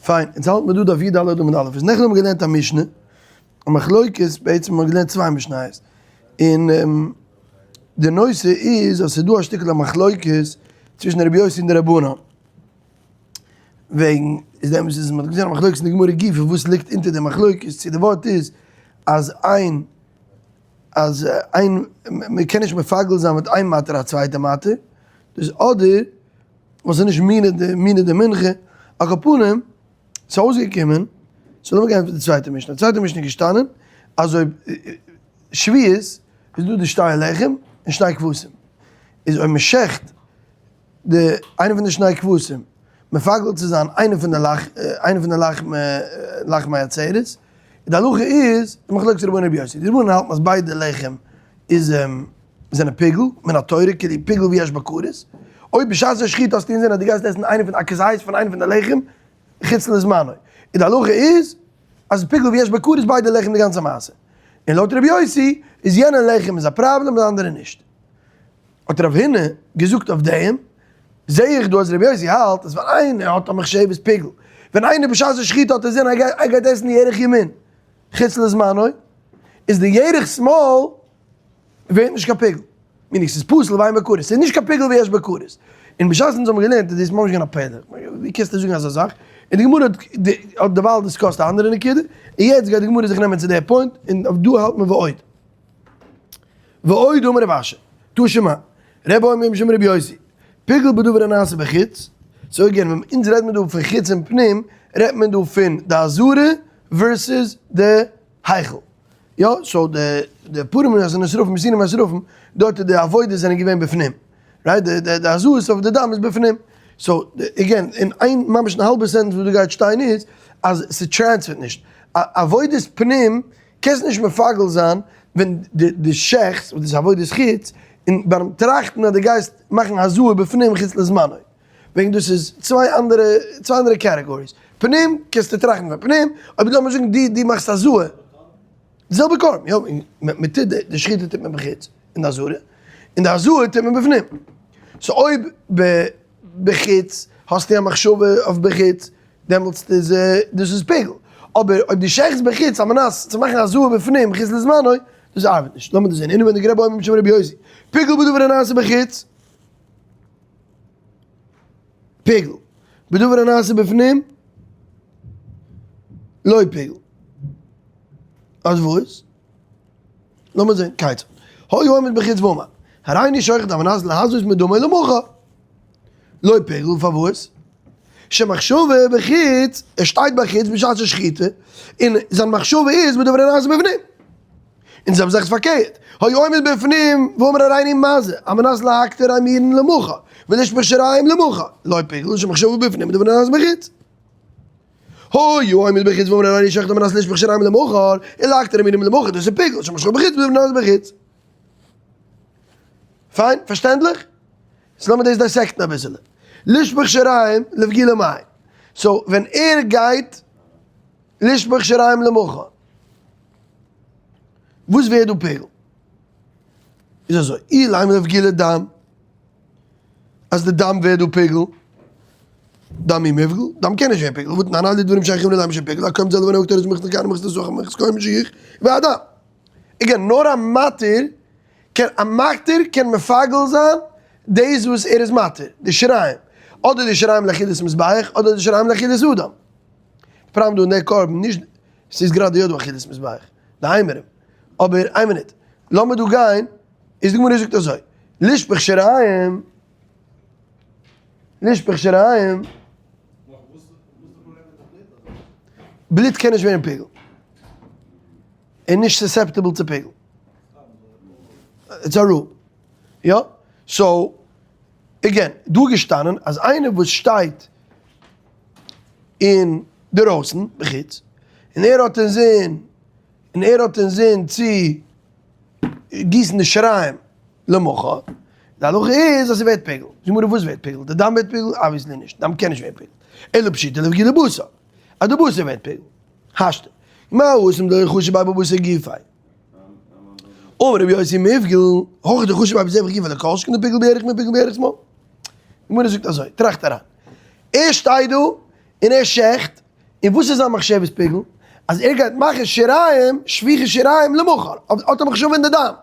פיין, אונז האלט מיר דא דף י"ד עמוד א', איז נעכטן האבן מיר געלערנט א משנה, א מחלוקת, בעצם האבן מיר געלערנט צוויי משניות, און די נושא איז אז ס'איז דא א שטיקל א מחלוקת צווישן רבי יוסי און די רבנן, וועגן איז די אמת איז מ'האט געזען א מחלוקת אין די גמרא גופא וואס ליגט אונטער די מחלוקת, צו די ווארט איז אז איין אז איין מ'קען נישט מפגל זיין מיט איין מתיר א צווייטע מתיר, דאס אדער וואס איז נישט מינא די מינא דמנחה, על כל פנים ס'איז אויסגעקומען, סאו לאמיר גיין צו די צווייטע משנה, די צווייטע משנה איז געשטאנען אז אויב שבועות איז דא די שתי הלחם און שני כבשים, איז אויב מ'שעכט די איינע פון די שני כבשים מפגל צו זיין איינע פון די לח איינע פון די לחמי לחמי עצרת, די הלכה איז די מחלוקת רבנן רבי יוסי, די רבנן האלטן אז ביידע לחם איז זענען פיגול, מן התורה כאילו פיגול ויש בו כרת, אויב בשעת די שחיטה האסטו אינזין אז דו גייסט עסן איינע פון א כזית פון איינע פון די לחם חוץ לזמנו, און די הלכה איז אז פיגול ויש בו כרת ביידע לחם די גאנצע מעשה, און לויט רבי יוסי איז יענע לחם איז א פראבלעם און די אנדערע נישט. האט רב הונא געזאגט אויף דעם, זעה איך דא אז רבי יוסי האלט אז ווען איינער האט א מחשבת פיגול, ווען איינער בשעת די שחיטה האט אינזין ער גייט עסן די ירך ימין חוץ לזמנו, איז די ירך שמאל ווערט נישט קיין פיגול, meaning ס'איז פסול ואין בו כרת, ס'איז נישט קיין פיגול ויש בו כרת. און בשעת אונז האבן געלערנט איז דאס ממש געווען א פלא, ווי קענסטו זאגן אזא זאך? און די גמרא האט דערווייל discussed א אנדערע נקודה, און יעצט גייט די גמרא זיך נעמען צו די point, און אויף דא האלט מען ועוד. ועוד אמר רב אשי, תא שמע, רבי אומר משום רבי יוסי, פיגול בדבר הנעשה בחוץ, so again ווען אונז רעדט מען דא פון חוץ און פנים, רעדט מען דא פון די עזרה versus די היכל. יא, so די די פרים הנשרפים איז אישים הנשרפים, דארט איז די עבודות זענען געווען בפנים, right? די די די הזאות אויף די דם איז בפנים. so again, אין איין ממש אין א האלבע sentence וואס דא גייט שטיין איז, אז ס'טרענספערט נישט. עבודת פנים קענסט נישט מפגל זיין ווען די די שעכטס וואס איז עבודת חוץ, און ביים טראכטן אז די גייסט מאכן הזאה בפנים חוץ לזמנו. וועגן דאס איז צוויי אנדערע צוויי אנדערע categories. פנים קענסטו טראכטן פון פנים, אבער לאמיר זאגן די די מאכסט הזאה, די זעלבע קרבן, יא, מען טוט די די שחיטה טוט מען בחוץ אין די עזרה, און די הזאה טוט מען בפנים. so אויב בחוץ האסטו א מחשבה אויף בחוץ, דעמאלטס איז דאס איז פיגול. אבער אויב דו שעכטסט בחוץ על מנת צו מאכן הזאה בפנים חוץ לזמנו, דאס ארבעט נישט. לאמיר דאס זען אינעווייניג רבי אומר משום רבי יוסי, פיגול בדבר הנעשה בחוץ. פיגול. בדבר הנעשה בפנים, לא פיגול. אז וואס? לאמיר זען, כיצד. היה עומד בחוץ ואמר, הריני שוחט על מנת להזות מדמו למחר. לא פיגול, פארוואס? שמחשבה בחוץ, ער שטייט בחוץ בשעת השחיטה, און זיין מחשבה איז בדבר הנעשה בפנים. און זיי האבן זיך פארקערט, היה עומד בפנים ואמר הריני מזה, על מנת להקטיר אימורין למחר, ולשפוך שיריים למחר, לא פיגול שמחשבה בפנים ודבר הנעשה בחוץ. היה עומד בחוץ ואמר הריני שוחט על מנת לשפוך שיריים למחר, ולהקטיר אימורין למחר, דאס איז פיגול שמחשבה בחוץ ודבר הנעשה בחוץ. פיין, פארשטענדליך? סאו לאמיר דאס dissect ן אביסעלע. לשפוך שיריים לבגילה מאי. so ווען ער גייט לשפוך שיריים למחר. וואס ווערט דא פיגול? איז אזוי, אילימא לבגילה דם, אז די דם ווערט דא פיגול, דם איז מופגל, דם קען נישט ווערן פיגול, והתנן אלו דברים שאין חומרא לימא שפיגול, הקומץ על לבנה וקטורת ומחצה כהנים ומחצה זכר ומחצה כהן משיח, והדם. again, נאר א מתיר קען, א מתיר קען מפגל זיין דאס וואס ער איז מתיר, די שיריים, אדער די שיריים לאכילת מזבח, אדער די שיריים לאכילת אדם. די פראבלעם דא אין די קרבן נישט ס'איז גראדע יא דא אכילת מזבח, די אימורים, אבער איין מינוט, לאמיר דא גיין, איז די גמרא זאגט אזוי, לשפוך שיריים, לשפוך שיריים, בלוט קען נישט ווערן פיגול, און נישט susceptible צו פיגול, it's a rule, יא, so, again, דא איז געשטאנען אז איינער וואס שטייט אין דערויסן, בחוץ, און ער האט אינזין, און ער האט אינזין צו גיסן די שיריים למחר, די הלכה איז אז ס'ווערט פיגול. זאגט די גמרא וואס ווערט פיגול? די דם ווערט פיגול? obviously נישט, דם קען נישט ווערן פיגול. אלא פשיטא לבגילה בשר, אז די בשר ווערט פיגול. השתא, מה התם דלא חשיב ביה בבשר גופיה? אמר רבי יוסי מיפגל, הכא דחשיב ביה בזבח גופיה לא כל שכן דפיגול בירך ימין פיגול בירך שמאל. די גמרא זאגט אזוי, טראכט אריין. ער שטייט דא און ער שעכט. און וואס איז זיין מחשבת פיגול? אז ער גייט מאכן שיריים, שפיכת שיריים למחר, האט ער מחשבה אין די דם,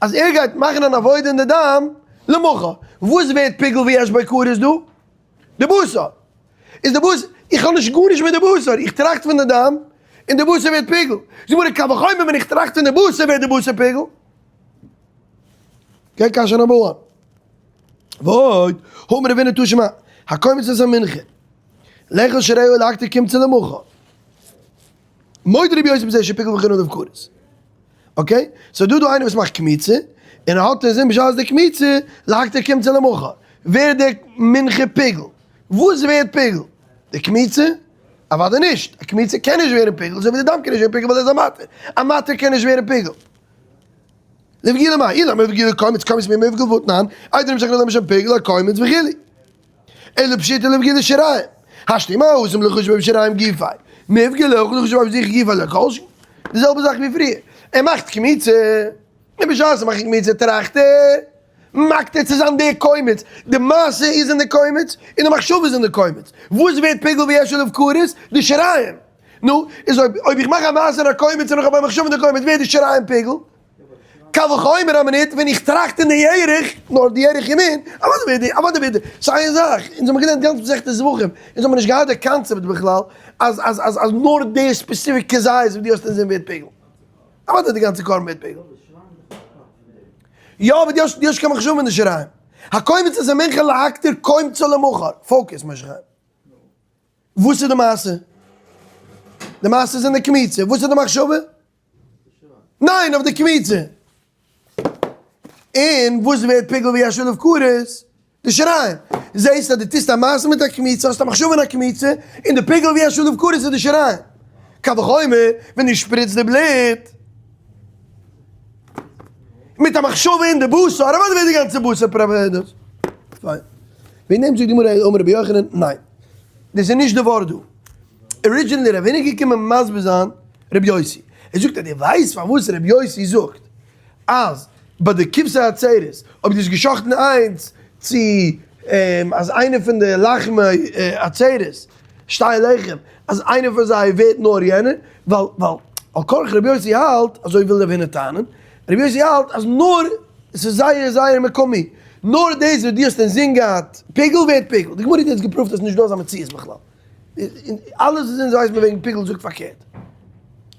אז ער גייט מאכן אן עבודה אין די דם למחר, וואס ווערט פיגול ויש בו כרת דא? די בשר! איז די בשר, איך האב נישט גארנישט מיט די בשר, איך טראכט פון די דם, און די בשר ווערט פיגול. זאג מיר קל וחומר ווען איך טראכט פון די בשר ווערט די בשר פיגול? okay, קשיא number one. ועוד, האמר רב הונא תא שמע, הקומץ את המנחה. לאכול שיריה ולהקטיר קומצה למחר. מודה רבי יוסי בזה שפיגול וחייבין עליו כרת. okay? so דא דא איינער וואס מאכט קמיצה, און ער האט אינזין בשעת די קמיצה, להקטיר קומצה למחר. ווערט די מנחה פיגול. וואס ווערט פיגול? די קמיצה? אוודאי נישט. א קמיצה קען נישט ווערן פיגול, אזוי ווי די דם קען נישט ווערן פיגול ווייל ער איז א מתיר. א מתיר קען נישט ווערן פיגול. לבגילה מאי? אי לאמר לבגילה קומץ, קומץ מי מבגיל והתנן, איידער נמשך נאר משם פיגול א קומץ וכו'. אלא פשיטא לבגילה שיריים. השתא מה עושים לחוש בשיריים גופיה? מבגילה אויך לחוש בזיך גופיה לא כל שכן. די זעלבע זאך ווי פריער. ער מאכט קמיצה, און בשעת ער מאכט קמיצה טראכט ער, מקטיר צו זיין די קומץ. די מעשה איז אין די קומץ, און די מחשבה איז אין די קומץ. וואס ווערט פיגול ויש עליו כרת? די שיריים. נו, איז אויב אויב איך מאך א מעשה אין א קומץ און איך האב א מחשבה אין די קומץ ווערט די שיריים פיגול? קל וחומר א מינוט ווען איך טראכט אין די ירך, נאר די ירך ימין, אוודאי ווערט די, אוודאי ווערט די, ס'איז איין זאך, אונז האבן געלערנט גאנץ מסכת זבחים, אונז האבן נישט געהאט די קאנצעפט בכלל אז אז אז אז נאר די specific כזית וואס דו האסט אינזין ווערט פיגול. אוודאי די גאנצע קרבן ווערט פיגול. יא אבער דו האסט דו האסט נישט קיין מחשבה אין די שיריים. הקומץ את המנחה להקטיר קומצה למחר. focus משה חיים. וואס איז די מעשה? די מעשה איז אין די קמיצה. וואס איז די מחשבה? ניין, אויף די קמיצה. און וואס ווערט פיגול ויש עליו כרת? די שיריים. זעהסט אז דו טוסט א מעשה מיט א קמיצה, האסט א מחשבה אין א קמיצה, און די פיגול ויש עליו כרת איז די שיריים. קל וחומר ווען דו שפריצט די בלוט מיט א מחשבה אין די בשר, אוודאי ווערט די גאנצע בשר פראוועדעס. פיין. וועגן דעם זאגט די גמרא אמר רבי יוחנן, ניין. דאס איז נישט די ווארט דא. originally רב הונא געקומען מסביר זיין רבי יוסי. ער זאגט אז דו ווייסט פארוואס רבי יוסי זאגט אז ביי די כבשי עצרת אויב דו האסט גע'שחט'ן איינס צו אז איינער פון די לחמי עצרת שתי לחם אז איינער פון זיי ווערט נאר יענער ווייל ווייל על כרחך רבי יוסי האלט אזוי וויל רב הונא טענה'ן רבי יוסי האלט אז נאר עס איז זייער זייער מקומי נאר דאס וואס דו האסט אינזין געהאט פיגול ווערט פיגול די גמרא האט יעצט געפרואווט אז נישט דא אזא מציאות בכלל. אלעס וואס אונז ווייסט מען וועגן פיגול זאגט פארקערט.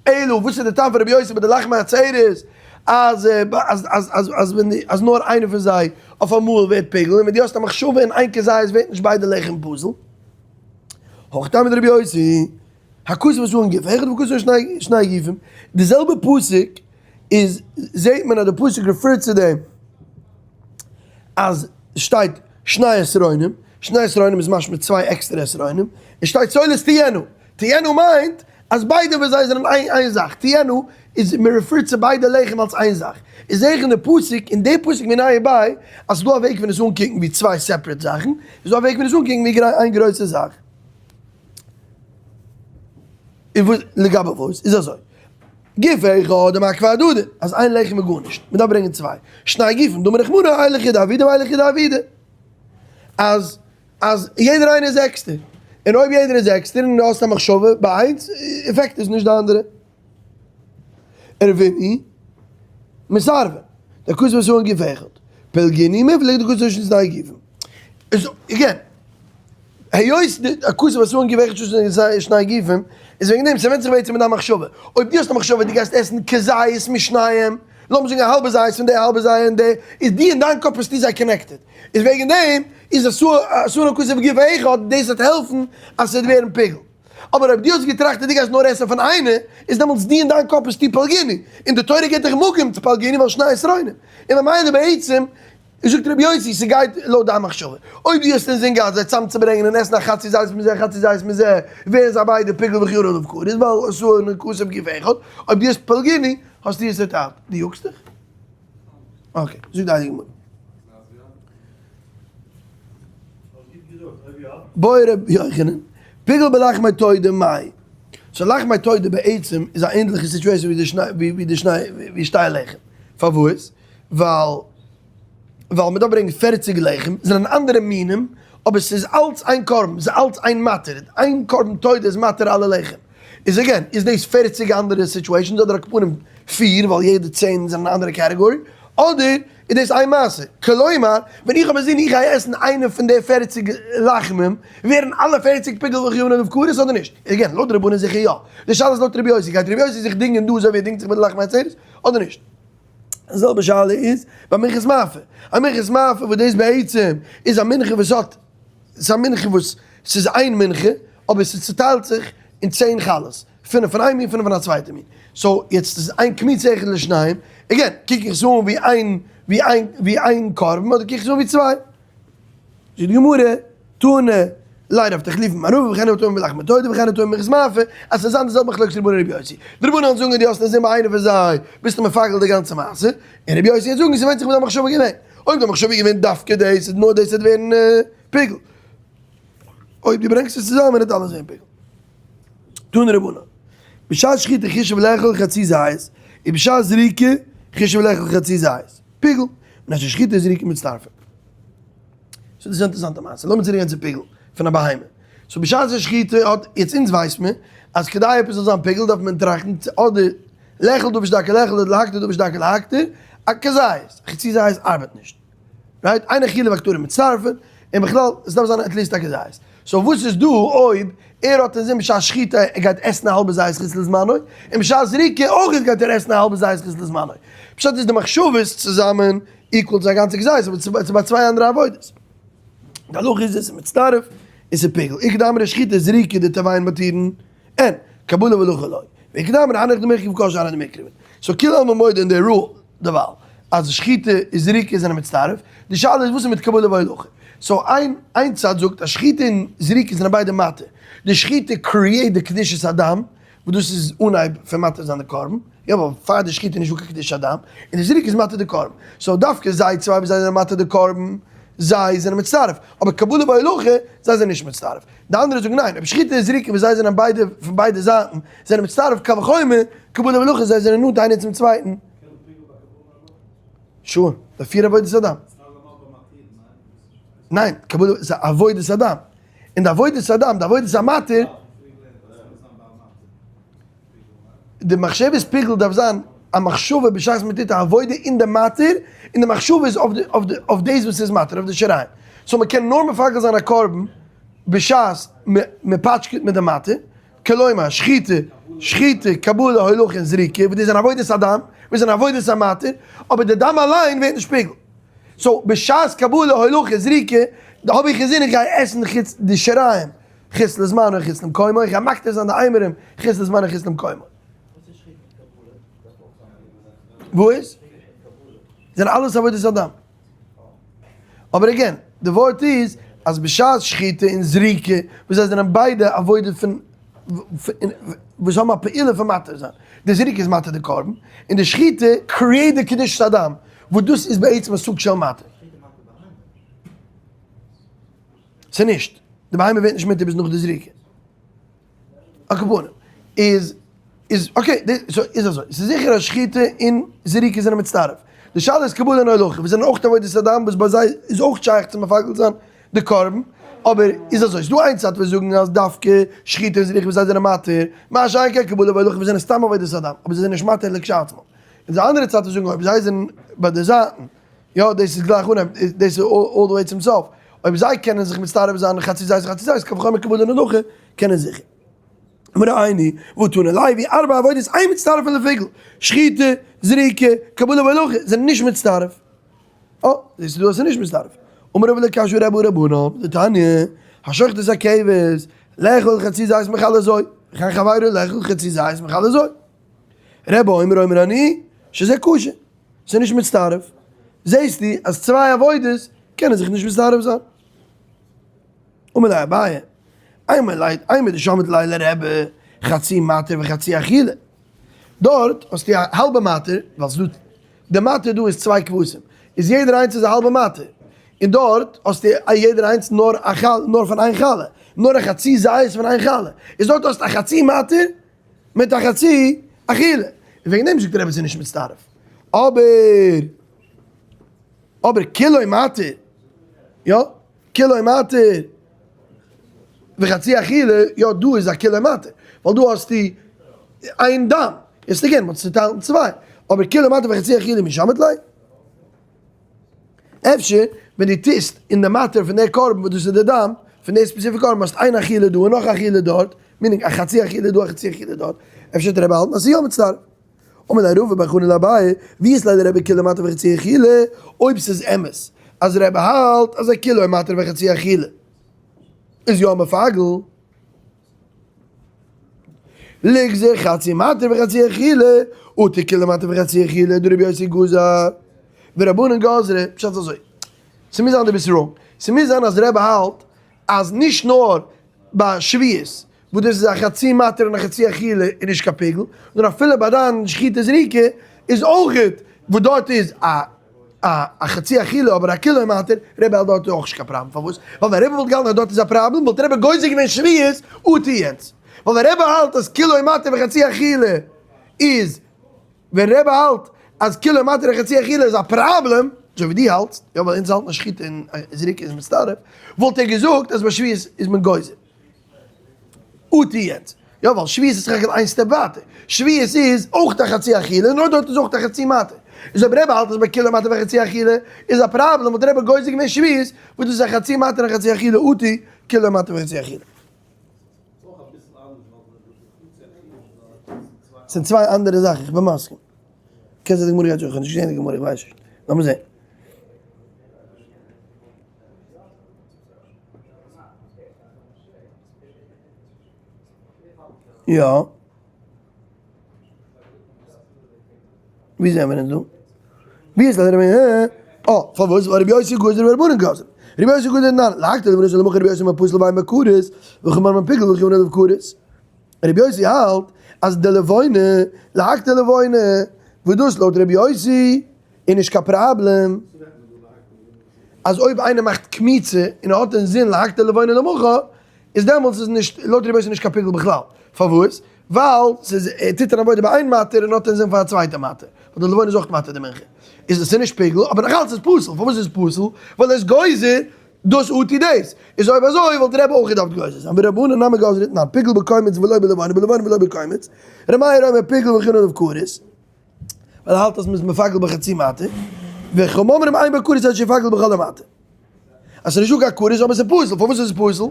אלא וואס איז די טעם פון רבי יוסי ביי די לחמי עצרת אז אז אז אז אז ווען די אז נאר איינער פון זיי אויף אמאל ווערט פיגול און ווען דו האסט א מחשבה אין איין כזית ווערט נישט ביידע לחם פסול. הכי טעמא דרבי יוסי, הכתוב עשאן גוף אחד וכתוב שני שני גופים, די זעלבע פסוק איז זעהט מען אז די פסוק refer ט צו דעם אז שטייט שני עשרונים, שני עשרונים איז משמע צוויי עקסטערע עשרונים, און שטייט סולת תהיינה, תהיינה מיינט אז ביידע פון זיי זענען איין זאך, תהיינה איז מען refer ט צו ביידע לחם אלס איין זאך, איז זעה איך אין די פסוק, אין די פסוק מיניה וביה, אז ס'איז דא א וועג פון עס אנקוקן ווי צוויי separate זאכן, איז דא א וועג פון עס אנקוקן ווי איין גרויסע זאך. און וואס לגבי וואס איז אזוי? גוף אחד דמעכבא הדדי, אז איין לחם איז גארנישט, מען דארף ברענגען צוויי, שני גופים דאמר רחמנא האי לחודיה עבידא והאי לחודיה עבידא, אז אז יעדער איינער איז עקסטער, און אויב יעדער איז עקסטער און דו האסט א מחשבה ביי איינס, affect עס נישט די אנדערע. רבינא מסרבן, דכתב עשאן גוף אחד, פלגינו מיפלג דכתב עשאן שני גופים. איז again, היות די הכתוב עשאן גוף אחד שני גופים, איז וועגן דעם ס'ווענדט זיך בעצם אין דיין מחשבה. אויב דו האסט א מחשבה דו גייסט עסן כזית משניהם, לאמיר זאגן א האלבע זית פון די א האלבע זית און די, איז דו אין דיין קאפ האסטו זיי connected. איז וועגן דעם איז עשאן הכתוב גוף אחד, דאס וועט העלפן אז ס'וועט ווערן פיגול. אבער אויב דו האסט געטראכט אז דו גייסט נאר עסן פון איינע, איז דעמאלטס דו אין דיין קאפ ביסטו פלגינו, און די תורה גיבט דיך מקום צו פלגינו ווייל שני עשרונים. און ממילא בעצם זאגט רבי יוסי ס'גייט לויט דיין מחשבה. אויב דו האסט אינזין געהאט זיי צאמצוברענגען און עסן א חצי זית מזה חצי זית מזה, ווערן זיי ביידע פיגול וחייבין עליו כרת, ווייל עשאן הכתוב גוף אחד, אויב דו האסט פלגינו, האסטו עס צעטיילט. דו יאגסט דיך? okay, זאגט די הייליגע גמרא. בעי רבי יוחנן, פיגול בלחמי תודה מאי. so לחמי תודה בעצם איז א ענדליכע situation ווי די שני ווי די שני ווי שתי לחם. פארוואס? ווייל ווייל מ'דארף ברענגען פערציג לחם, זענען אנדערע מינים, אבער ס'איז אלץ איין קרבן, ס'איז אלץ איין מתיר, איין קרבן תודה איז מתיר אלע לחם. איז again, איז דאס פערציג אנדערע situations אדער על כל פנים פיר ווייל יעדע צען זענען א אנדערע category, אדער איז דאס איין מעשה? כלומר, ווען איך האב אינזין איך גיי עסן איינע פון די פערציג לחמים, ווערן אלע פערציג פיגול וחייבין עליו כרת אדער נישט? again, לויט רבנן זיכער יא. די שאלה איז לויט רבי יוסי, גייט רבי יוסי זיך דינגען דא אזוי ווי ער דינגט זיך מיט די לחמי עצרת אדער נישט? די זעלבע שאלה איז ביי מנחת מאפה. א מנחת מאפה וואס דאס בעצם איז א מנחה וואס האט, ס'איז א מנחה וואס ס'איז איין מנחה, אבער ס'צוטיילט זיך אין צען חלות. פינף פון איין מין פינף פון א צווייטע מין. so יעצט איז איין קמיצה אחד לשניים, again קוק איך עס אן ווי איין ווי איין ווי איין קרבן אדער קוק איך עס אן ווי צוויי? זאגט די גמרא, תנא ליה רב תחליפא מערבא וכן הוא טוען בלחמי תודה וכן הוא טוען במנחת מאפה, אז ס'זאל זיין די זעלבע מחלוקת רבנן און רבי יוסי. די רבנן זאגן אז דו האסט אינזין ביי איינע פון זיי ביסטו מפגל די גאנצע מעשה, און רבי יוסי וועט זאגן ס'ווענדט זיך וואס דיין מחשבה איז געווען. אויב דיין מחשבה איז געווען דווקא דאס איז נאר דאס וועט ווערן פיגול. אויב דו ברענגסט עס צוזאמען וועט אלעס ווערן פיגול. תנו רבנן, בשעת שחיטה חישב לאכול חצי זית, ובשעת זריקה חישב לאכול חצי זית, פיגול, מפני ששחיטה וזריקה מצטרפין. so דאס איז א אינטערעסאנטע מעשה, לאמיר צוריק גיין צו פיגול פון א בהמה. so בשעת די שחיטה האט, יעצט אונז ווייסט מען אז כדי עפעס זאל זיין פיגול דארף מען טראכטן צו אדער לאכול דבר שדרכו לאכול אדער להקטיר דבר שדרכו להקטיר, א כזית, חצי זית ארבעט נישט. right? אין אכילה והקטרה מצטרפין, און בכלל עס דארף זיין at least א כזית. so וואס איז דא אויב ער האט אינזין בשעת שחיטה ער גייט עסן א האלבע זית חוץ לזמנו, און בשעת זריקה אויך גייט ער עסן א האלבע זית חוץ לזמנו. פשט איז די מחשבות צוזאמען equal צו א גאנצע כזית, אבער ס'איז ביי צוויי אנדערע עבודות. די הלכה איז עס איז מצטרף און ס'איז פיגול. איכא דאמרי שחיטה זריקה דתרוייהו מתירין אין, קבלה והולכה לא. ואיכא דאמרי הנך דמחכב כל שאר דמקרבין. so כולי עלמא מודה אין די rule דערווייל אז שחיטה און זריקה זענען מצטרף, די שאלה איז וואס איז מיט קבלה והולכה. so איין איין צד זאגט אז שחיטה און זריקה זענען ביידע מתיר, די שחיטה create די קדושת הדם, וואס דאס איז אנהייב פון מתיר זיין די קרבן, יא ווייל פאר די שחיטה איז נישטא קיין קדושת הדם, און די זריקה איז מתיר די קרבן, so דווקא זיי צוויי וואס זיי זענען מתיר די קרבן, זיי זענען מצטרף, אבער קבלה והולכה, זיי זענען נישט מצטרף. די אנדערע זאגן ניין, אויב שחיטה און זריקה וואס זיי זענען ביידע פון ביידע זייטן זענען מצטרף קל וחומר, קבלה והולכה זיי זענען נאנט איינער צום צווייטן. sure, די פיר עבודת הדם. ניין, קבלה איז א עבודת הדם. און די עבודת הדם, די עבודת המתיר, די מחשבת פיגול דארף זיין א מחשבה בשעת מען טוט א עבודה אין די מתיר, און די מחשבה איז אויף דאס וואס איז מתיר, אויף די שיריים. so מען קען נאר מפגל זיין א קרבן בשעת מען פאטשקעט מיט די מתיר, כלומר שחיטה, שחיטה, קבלה, הולכה און זריקה, וואס דאס זענען עבודת הדם, וואס זענען עבודת המתיר, אבער די דם אליין ווערט נישט פיגול. so בשעת קבלה, הולכה, זריקה, האב איך אינזין איך גיי עסן חוץ די שיריים. חוץ לזמנו און חוץ למקומו, איך גיי מקטיר זיין די אימורים חוץ לזמנו און חוץ למקומו. וואו איז? זענען אלעס עבודת הדם. אבער again, די ווארט איז אז בשעת שחיטה און זריקה, וואס זיי זענען ביידע עבודה פון וואס האבן א פעולה פון מתיר זיין. די זריקה איז מתיר די קרבן, און די שחיטה create די קדושת הדם, וואס דאס איז בעצם א סוג של מתיר. ס'איז נישט. די בהמה ווערט נישט מותר ביז נאך די זריקה. על כל פנים. איז, איז, okay, so איז אזוי. ס'איז זיכער אז שחיטה און זריקה זענען מצטרף. די שאלה איז קבלה און הולכה, וואס זענען אויך עבודת הדם, וואס ביי זיי איז אויך שייך צו מפגל זיין די קרבן. אבער איז אזוי, ס'איז דא איין צד וואס זאגן אז דווקא שחיטה און זריקה וואס זיי זענען מתיר, מה שאין כן קבלה והולכה וואס זענען סתם עבודת הדם, אבער זיי זענען נישט מתיר לכשעצמם. און די אנדערע צד וואס זאגן אויב זיי זענען ביי די זייטן, יא דאס איז גלייך אנהייב, דאס איז all the way צום סוף, אויב זיי קענען זיך מצטרף זיין חצי זית חצי זית, קל וחומר קבלה והולכה, קענען זיכער. אמר עיני, והא תנא לוי, ארבע עבודות אין מצטרפין לפיגול, שחיטה, זריקה, קבלה והולכה, זענען נישט מצטרף. אה, זעסטו דא אז ס'איז נישט מצטרף. אמר רבא לא קשיא הא רבי הא רבנן, דתניא, השוחט את הכבש, לאכול חצי זית מחלה זו, וכן חברו לאכול חצי זית מחלה זו. רבי אומר אומר אני, שזה כשר. ס'איז נישט מצטרף, זעהסטו אז צוויי עבודות קענען זיך נישט מצטרף זיין. אמר ליה אביי, אימא לית אימא דשמעת ליה לרבי חצי מתיר וחצי אכילה. דארט האסטו א האלבע מתיר, ווייל ס'דא, די מתיר דא איז צוויי כבשים, איז יעדער איינס איז א האלבע מתיר, און דארט האסטו א יעדער איינס נאר א חלה, נאר פון איין חלה, נאר א חצי זית פון איין חלה, איז דארט האסטו א חצי מתיר, מיט א חצי אכילה, און וועגן דעם זאגט דער רבי ס'איז נישט מצטרף, אבער אבער כולו מתיר, יא? כולו מתיר וחצי אכילה, יא דא איז א כולו מתיר, ווייל דא האסטו איין דם, יעצט again מ'האט עס צוטיילט אין צוויי, אבער כולו מתיר וחצי אכילה מי שמעת ליה? אפשר ווען דו טוסט אין די מתיר פון די קרבן וואס דאס איז די דם פון די specific קרבן האסט איין אכילה דא און נאך אכילה דארט, meaning א חצי אכילה דא א חצי אכילה דארט, אפשר וועט רבי האלטן אז ס'איז יא מצטרף. אמר ליה רבא בר חנין לאביי, ווי איז ליה לרבי כולו מתיר וחצי אכילה, אויב ס'איז אמת אז רבי האלט אז א כולו מתיר וחצי אכילה איז יא מפגל, ליגזר חצי מתיר וחצי אכילה, אטו כולו מתיר וחצי אכילה, דרבי יוסי גזר, ורבנן גזרי, פשט איז אזוי, ס'מוז זיין דו ביסט wrong, ס'מוז זיין אז רבי האלט אז נישט נאר ביי שביעית וואס דאס איז א חצי מתיר און א חצי אכילה איז נישט קיין פיגול, נאר אפילו ביי דיין שחיטה זריקה איז אויכעט וואס דארט איז א א חצי אכילה אבער א כולו מתיר, רבי האלט דארט איז אויך נישט קיין פראבלעם, פארוואס? ווייל ווען רבי וואלט געהאלטן אז דארט איז א פראבלעם וואלט רבי גוזר געווען שביעית אטו יענץ, ווייל ווען רבי האלט אז כולו מתיר וחצי אכילה איז ווען רבי האלט אז כולו מתיר וחצי אכילה איז א פראבלעם, אזוי ווי דו האלטסט, יא ווייל אונז האלטן אז שחיטה און זריקה איז מצטרף, וואלט ער געזאגט אז ביי שביעית איז מען גוזר. אטו יענץ. יא ווייל שביעית איז סך הכל איין step ווייטער. שביעית איז אויך א חצי אכילה, נאר דארט איז אויך א חצי מתיר. איז אויב רבי האלט אז ביי כולו מתיר וחצי אכילה איז א פראבלעם וואלט רבי גוזר געווען שביעית וואס דאס איז א חצי מתיר און חצי אכילה אטו כולו מתיר וחצי אכילה. ס'זענען צוויי אנדערע זאכן, איך בין מסכים. קען זיין די גמרא גייט זאגן, איך האב נישט געזען די גמרא, איך ווייס נישט. לאמיר זען. יא. ווי זענען מיר אונז דא? ווי איז רבי אה? אה, פארוואס? ווייל רבי יוסי גוזר ורבנן גזרו. רבי יוסי גוזר ניין, להקטיר לבנות למחר רבי יוסי מפוסל ואין בו כרת, וחכמים אומרים פיגול וכיוון עליו כרת. רבי יוסי האלט אז די לבונה, להקטיר לבונה, וואס דאס לויט רבי יוסי איז נישט קיין פראבלעם, אז אויב איינער מאכט קמיצה און ער האט אינזין להקטיר לבונה למחר, איז דעמאלטס איז נישט, לויט רבי יוסי נישט קיין פיגול בכלל. פארוואס? ווייל ס'איז, ער טוט אן עבודה ביי איין מתיר און האט אינזין פאר א צווייטע מתיר. ווייל די לבונה איז אויך מתיר די מנחה. איז עס איז נישט פיגול, אבער נאכאלץ איז פסול. פארוואס איז עס פסול? ווייל ער איז גוזר דאס אטו דאס. איז אויב אזוי וואלט רבי אויך געדארפט גוזר זיין. ורבנן נמי גזרי תנן, פיגול בקומץ ולא בלבונה, בלבונה ולא בקומץ. ר' מאיר אומר פיגול וכן עליו כרת. ווייל ער האלט אז מ'איז מפגל בחצי מתיר. וחכמים אומרים אין בו כרת עד שיפגל בכל המתיר. אז ס'איז נישטא קיין כרת אבער ס'איז פסול, פארוואס איז עס פסול?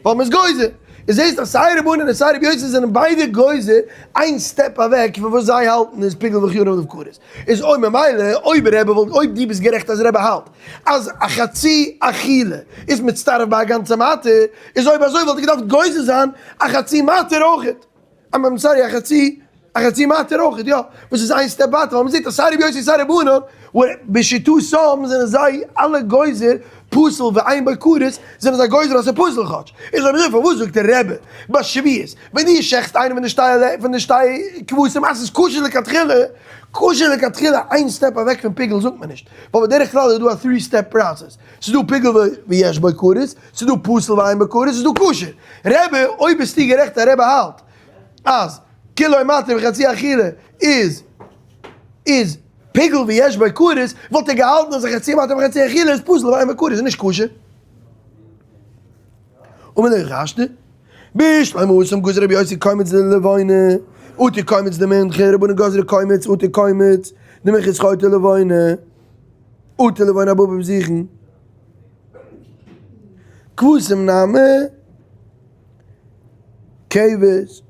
ווייל מ'איז גוזר. איז זעהסט אז סיי רבנן און סיי רבי יוסי זענען ביידע גוזר איין step אוועק פון וואס זיי האלטן איז פיגול וכיון אויף כרת. איז אויב ממילא אויב רבי וואלט אויב דו ביסט גערעכט אז רבי האלט אז א חצי אכילה איז מצטרף ביי א גאנצע מתיר, איז אויב אזוי וואלט ער געדארפט גוזר זיין א חצי מתיר אויכעט. I'm sorry, א חצי, א חצי מתיר אויך, יא, וואס איז איין step ווייטער, ווייל מ'זעט אז סיי רבי יוסי סיי רבנן, בשיטתם זענען זיי אלע גוזר פסול ואין בו כרת, זענען זיי גוזר אז ס'איז פסול כאטש. איז אויב אזוי פארוואס זאגט דער רבי ביי שביעית, ווען דו שעכטסט איינעם פון די שתי פון די שתי כבשים אז ס'איז כשר לכתחילה, כשר לכתחילה איין step אוועק פון פיגול זאגט מען נישט, ווייל בדרך כלל איז דא א three step process, ס'איז דא פיגול ויש בו כרת, ס'איז דא פסול ואין בו כרת, ס'איז דא כשר. רבי, אויב ביסטו גערעכט אז רבי האלט אז כולו מתיר וחצי אכילה איז איז פיגול ויש בו כרת, וואלט ער געהאלטן אז חצי מתיר וחצי אכילה איז פסול ואין בו כרת, איז נישט כשר. אמר ליה השתא, בשלמא התם גזר רבי יוסי קומץ דלבונה, אטו קומץ דמנחה, רבנן גזרי קומץ אטו קומץ דמנחה איז חוטא לבונה, אטו לבונה הבאה בבזיכין. כבשים נמי, כבש,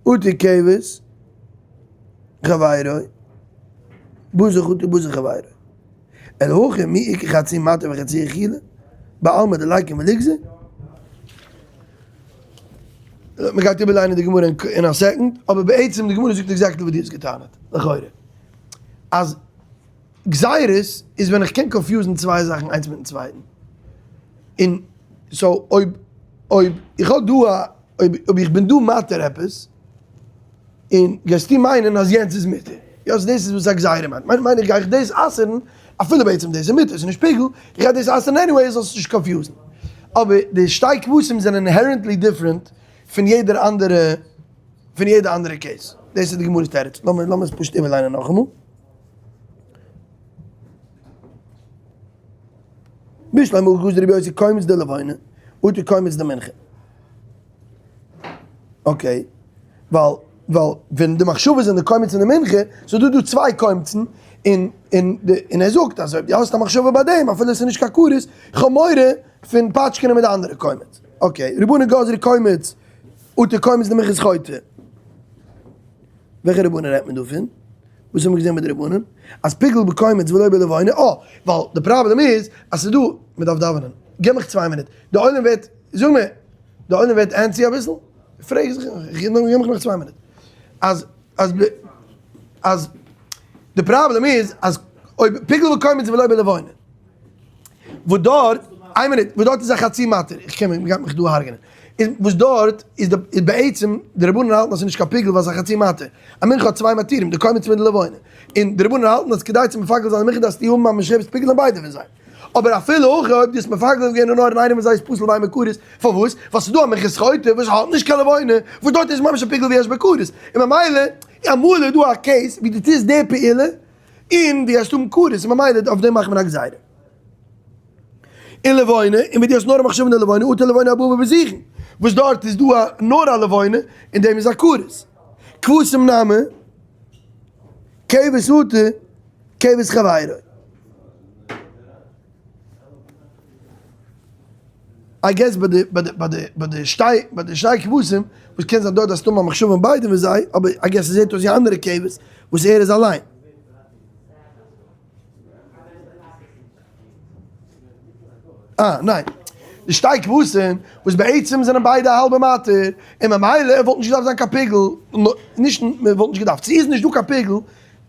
אטו כבש, חברו, בזך אטו בזך חברו. אלא הכא מי איכא חצי מתיר וחצי אכילה, בעלמא דלייקם וליגזר. מען גייט איבערליינען די גמרא אין א second, אבער בעצם די גמרא זאגט exactly וואס דו האסט געטענה'ט, לכאורה. אז גזירות איז ווען איך קען confuse ן צוויי זאכן איינס מיטן צווייטן. און so אויב אויב איך האב דא א אויב אויב איך בין דא מתיר עפעס, און גייסטו מיינען אז יענץ איז מותר. יא so דאס איז וואס א גזירה מיינט. מיינט מיין איך גיי איך דאס אסר'ן אפילו בעצם דאס איז מותר, ס'איז נישט פיגול, איך גיי דאס אסר'ן anyway זאלסט נישט confuse ן. אבער די שתי כבשים זענען inherently different פון יעדער אנדערע פון יעדע אנדערע case. דאס איז די גמרא'ס תירוץ. לאמיר לאמיר עס פשוט איבערליינען נאכאמאל. בשלמא גזר רבי יוסי קומץ דלבונה, אטו קומץ דמנחה. okay, ווייל ווייל ווען די מחשבה זענען די קומץ און די מנחה, ס'איז דא דא צוויי קומצן, און און די און ער זאגט אז אויב דו האסט א מחשבה ביי דעם אפילו עס איז נישט קיין כרת, איך האב מורא פון פאטשקענען מיט די אנדערע קומץ. okay, רבנן גזרי קומץ, אטו קומץ דמנחת חוטא. וועלכע רבנן רעדט מען דא פון? וואס האבן מיר געזען מיט די רבנן? אז פיגול בקומץ ולא בלבונה, אה, ווייל די פראבלעם איז אז ס'איז דא, מ'דארף דאווענען, געב מיך צוויי מינוט, די עולם ווערט, זאג מיר, די עולם ווערט antsy אביסל? פרעג זיך, געב מיך נאך צוויי מינוט. אז, אז, אז, די פראבלעם איז אז אויב פיגול בקומץ ולא בלבונה, וואס דארט, איין מינוט, וואס דארט איז א חצי מתיר, איך קען, מ'גייט מיך דא הרג'נען, איז וואס דארט איז די, איז בעצם, די רבנן האלטן אז ס'איז נישט קיין פיגול ווייל ס'איז א חצי מתיר, א מנחה האט צוויי מתירים, די קומץ מיט די לבונה, און די רבנן האלטן אז כדי צו מפגל זיין די מנחה דארפסטו האבן א מחשבת פיגול אין ביידע פון זיי. אבער אפילו הכי אויב דו האסט מפגל געווען נאר אין איינעם פון זיי איז פסול ואינו כרת, פארוואס? ווייל ס'איז דא א מנחת חוטא וואס האט נישט קיין לבונה, וואס דארט איז ממש א פיגול ויש בו כרת, און ממילא אמאל איז דא א case ווי דו טוסט די פעולה און דו גייסט האבן כרת, און ממילא אויף דעם מאכט מען א גזירה. און לבונה, און ווי דו האסט נאר א מחשבה אין די לבונה, אטו לבונה הבאה בבזיכין, וואס דארט איז דא א נאר א לבונה, און דעם איז א כרת. כבשים נמי, כבש אטו כבש חברו. I guess ביי די ביי די ביי די ביי די שתי ביי די שני כבשים וואס קען זיין דארט אז ס'דא א מחשבה אין ביידע פון זיי אבער I guess ס'זעט אויס ווי אנדערע כבש וואס ער איז אליין. אה ניין. די שתי כבשים וואס בעצם זענען ביידע א האלבע מתיר און ממילא וואלט נישט געדארפט זיין קיין פיגול נישט מ'וואלט נישט געדארפט ס'איז נישט דא קיין פיגול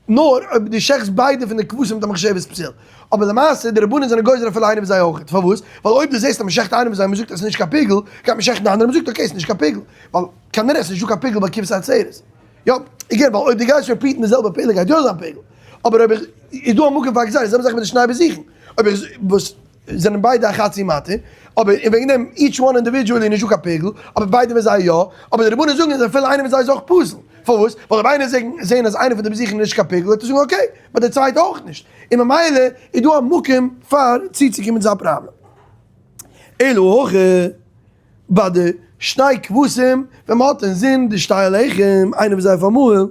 נאר אויב דו שעכטסט ביידע פון די כבשים מיט א מחשבת פסול. אבער למעשה די רבנן זענען גוזר אפילו איינער פון זיי אויכעט. פארוואס? ווייל אויב דו זעסט אז מ'שעכט איינעם פון זיי און מ'זאגט אז ס'איז נישט קיין פיגול, גייט מען שעכטן די אנדערע און מ'זאגט okay ס'איז נישט קיין פיגול. ווייל כנראה ס'איז נישטא קיין פיגול ביי כבשי עצרת. יא, again ווייל אויב דו גייסט repeat ן די זעלבע פעולה גייט יא זיין פיגול. אבער אויב איך, איז דא א מקום פאר א גזירה, די זעלבע זאך מיט די שני בזיכין. אויב איך, וואס זענען ביידע א חצי מתיר, אבער און וועגן דעם each one individually איז נישטא קיין פיגול, אבער ביידע פון זיי יא, אבער די רבנן זאגן אז אפילו איינער פון זיי איז אויך פסול. פארוואס? ווייל אויב איינער זען זען אז איינער פון די בזיכין איז נישט קיין פיגול וועט ער זאגן okay, ביי די צווייטע אויך נישט, און ממילא איז דא א מקום פאר צוצוקומען צו א פראבלעם. אלא הכא ביי די שני כבשים ווען מען האט אינזין די שתי הלחם איינער פון זיי פארמאל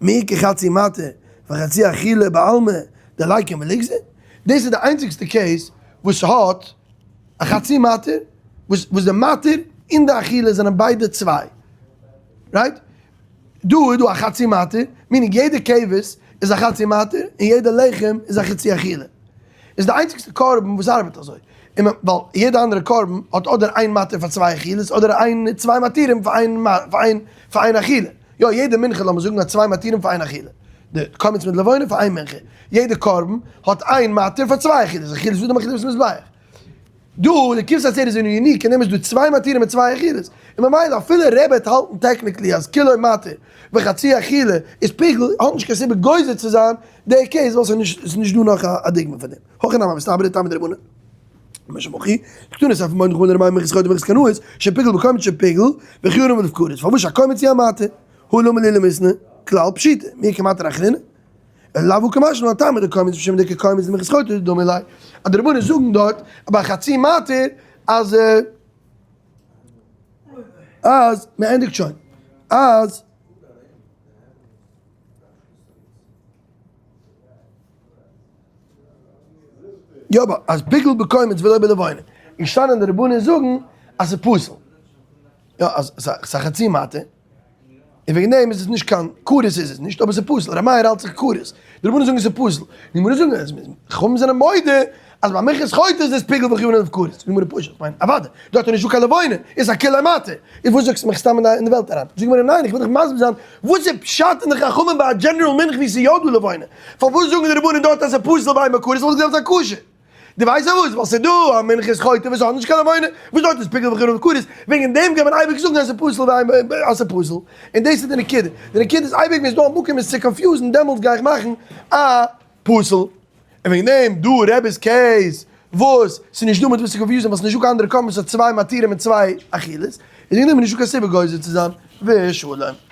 מי כחצי מתיר וחצי אכילה בעלמא דליכא מליגזר, דאס איז די איינציגסטע case וואס האט א חצי מתיר וואס וואס די מתיר און די אכילה זענען ביידע צוויי. right? דא איז דא א חצי מתיר, meaning יעדע כבש איז א חצי מתיר און יעדע לחם איז א חצי אכילה. איז די איינציגסטע קרבן וואס ארבעט אזוי. און ווייל יעדע אנדערע קרבן האט אדער איין מתיר פאר צוויי אכילות אדער איין צוויי מתירים פאר איין פאר איין פאר איין אכילה. יא יעדע מנחה לאמיר זאגן האט צוויי מתירים פאר איין אכילה. די קומץ מיט לבונה פאר איין מנחה. יעדע קרבן האט איין מתיר פאר צוויי אכילות. אכילת אדם אכילת מזבח. דא די כבשי עצרת זענען unique אין דעם איז דא צוויי מתירים מיט צוויי אכילות, און ממילא אפילו רבי וועט האלטן technically אז כולו מתיר וחצי אכילה איז פיגול האט נישט קיין סיבה גוזר צו זיין די case ווייל ס'איז נישט דא נאך א דוגמא פאר דעם. הכי נמי מסתברא טעמא דרבנן משום הכי דקתני סיפא מודה חכמים לר' מאיר מנחת חוטא ומנחת קנאות שפיגול בקומץ שפיגול וחייבין עליו כרת פארוואס שהקומץ הוא המתיר הא למה לי למיתנא כלל פשיטא מי כמתיר אחרינא לאו כמשמע טעמא דקומץ משום דכקומץ דמנחת חוטא דמי ליה, אז די רבנן זאגן דארט ביי חצי מתיר אז אז מען ענדיגט שוין אז יא אבער אז פיגול בקומץ ולא בלבונה, געשטאנען די רבנן זאגן אז ס'איז פסול, יא אז ס'איז א חצי מתיר. און וועגן דעם איז עס נישט קיין כרת איז עס נישט אבער עס איז פסול, ר' מאיר האלט זיך כרת, די רבנן זאגן עס איז פסול, די גמרא זאגן אז חכמים זענען מודה אז ביי מנחת חוטא איז עס פיגול וחייבין עליו כרת, די גמרא פשוט, כ'מיין אוודאי, דארט איז נישטא קיין לבונה, איז א כולו מתיר, און וואס זאגסטו מיך סתם אין די וועלט אריין, זאגט די גמרא ניין איך וויל דיך מסביר זיין וואס איז פשט אין די חכמים ביי א general מנחה ווי עס איז יא דא לבונה, פארוואס זאגן די רבנן דארט אז עס איז פסול ביי כרת וואלט געדארפט זיין כשר. דו ווייסט פארוואס? ווייל ס'איז דא א מנחת חוטא וואס האט נישט קיין לבונה, וואס דארט איז פיגול וחייבין עליו כרת, וועגן דעם קען מען אייביג זאגן אז ס'איז פסול אז ס'איז פסול, און דאס איז די נקודה, די נקודה איז אייביג ווען ס'איז דא א מקום עס צו confuse ן דעמאלטס גיי איך מאכן א פסול, און וועגן דעם דא רבי'ס case וואס ס'איז נישט דא מיט וואס צו confuse ן ווייל ס'איז נישט דא קיין אנדערע קרבן וואס האט צוויי מתירים און צוויי אכילות, איז וועגן דעם איז נישטא קיין סיבה גוזר צו זיין ושלום.